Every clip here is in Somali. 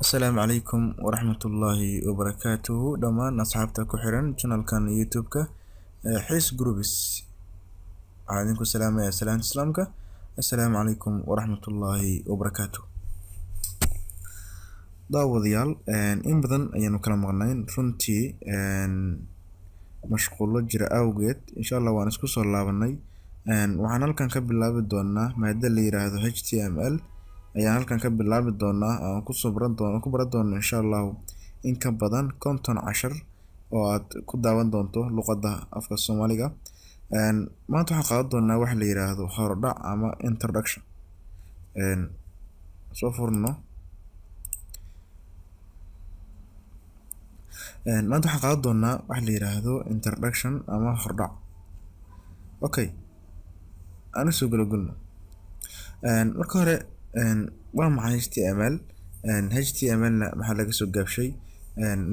Asalaamu calaykum waraxmatullaahi wabarakaatuhu dhammaan asxaabta ku xiran channelkan YouTube-ka ee Xiis Groups. Waxaan idinku salaamayaa salaanta Islaamka: assalaamu calaykum waraxmatullaahi wabarakaatuh. Daawadayaal, in badan ayaanu kala maqnayn runtii, mashquulo jira awgeed. Insha Allah waan isku soo laabanay. Waxaan halkan ka bilaabi doonaa maado la yiraahdo HTML ayaan halkan ka bilaabi doonaa, aan kusoo baran doono, ku baran doono insha Allahu in ka badan 50 cashar oo aad ku daawan doonto luqadda afka Soomaaliga. Maanta waxaan qaadan doonaa waxa la yiraahdo hordhac ama introduction. Soo furno. Maanta waxaan qaadan doonaa waxa la yiraahdo introduction ama hordhac. Okay, aan soo galo gulno. Marka hore, waa maxay HTML? HTML na maxaa laga soo gaabshay?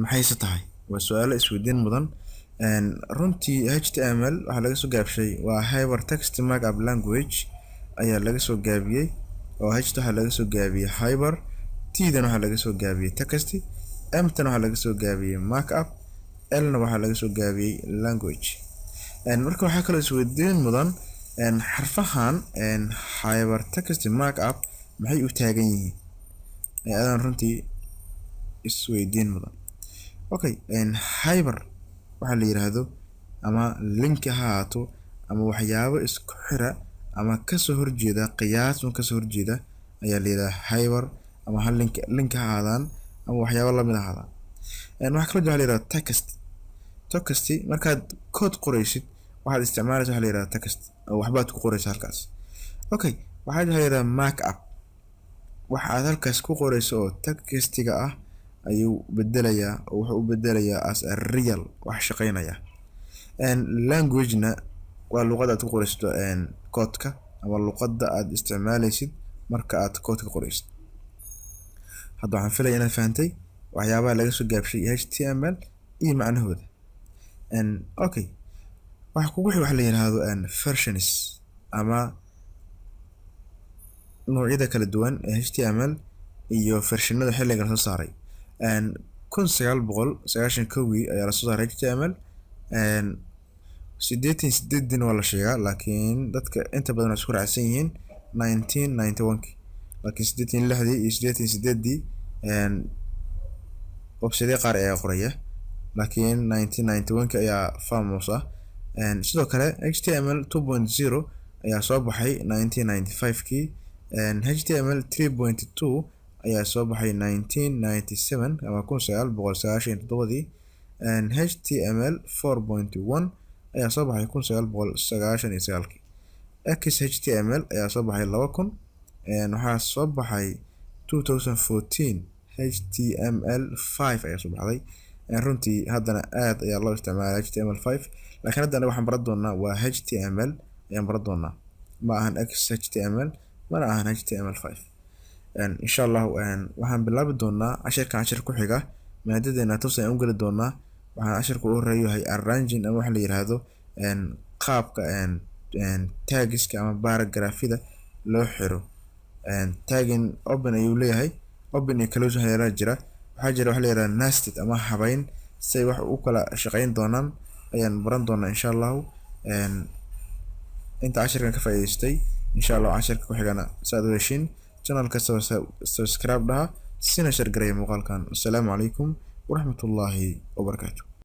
Maxayse tahay? Waa su'aalo isweydiin mudan. Runtii HTML waxaa laga soo gaabshay waa Hypertext Markup Language ayaa laga soo gaabiyey, oo H waxaa laga soo gaabiyey hyper, T-dan waxaa laga soo gaabiyey text, M-tan waxaa laga soo gaabiyey markup, L-na waxaa laga soo gaabiyey language. Marka waxaa kaloo isweydiin mudan, xarfahan hypertext markup maxay u taagan yihiin? Adan runtii isweydiin mudan. Okay, hyper waxaa la yiraahdo ama link ha ahaato ama waxyaabo isku xira ama kasoo horjeeda, qiyaas un kasoo horjeeda ayaa la yirahdaa hyper, ama hal link, link ha ahaadaan ama waxyaabo lamid ahaadaan. Waxaa kaloo jira waxa la yirahdo text. Text markaad code qoraysid, waxaad isticmaalaysa waxa la yirahdo text oo waxbaad ku qoraysa halkaas. Okay, waxaa jira waxa la yirahdo markup. Waxa aad halkaas ku qorayso oo textiga ah ayuu bedelayaa, oo wuxuu u bedelayaa as a real wax shaqeynaya. Language-na waa luqadda aad ku qoraysto code-ka ama luqadda aad isticmaaleysid marka aad code-ka qoraysid. Hadda waxaan filaya inaad fahantay waxyaabaha laga soo gaabshay HTML iyo macnahooda. Okay, waxa kugu xig waxa la yiraahdo versions ama noocyada kala duwan ee HTML iyo versionada xilliga lasoo saaray. 1991-kii ayaa lasoo saaray HTML. 88-diina waa la sheegaa, laakiin dadka inta badan waa isku raacsan yihiin 1991-kii, laakiin 86-dii iyo 88-dii website qaar ayaa qoraya, laakiin 1991-kii ayaa famous ah. Sidoo kale HTML 2.0 ayaa soo baxay 1995-kii. HTML 3.2 ayaa soo baxay 1997 ama 1997-dii. HTML 4.1 ayaa soo baxay 1999-kii. XHTML ayaa soo baxay 2000. Waxaa soo baxay 2014 HTML 5 ayaa soo baxday. Runtii haddana aad ayaa loo isticmaalaa HTML 5, laakiin haddana waxaan baran doonaa waa HTML ayaan baran doonaa, ma ahan XHTML, mana ahan HTML 5. Insha Allah waxaan bilaabi doonaa cashirkan cashir ku xiga maadadeena toos ayaan u geli doonaa. Waxaan cashirka u horeeyo yahay arranging ama waxa la yiraahdo qaabka tagiska ama paragraphyada loo xiro. Tagging open ayuu leeyahay, open iyo close waxyaalaha jira. Waxaa jira waxa la yiraahdo nested ama habeyn, si ay wax u kala shaqeyn doonaan ayaan baran doonaa insha Allahu. Inta cashirkan ka faa'iidaystay, insha Allah cashirka ku xigana saad u heshiin. Channelka subscribe dhaha, sina share gareeya muuqaalkan. Assalaamu calaykum waraxmatullaahi wabarakaatu.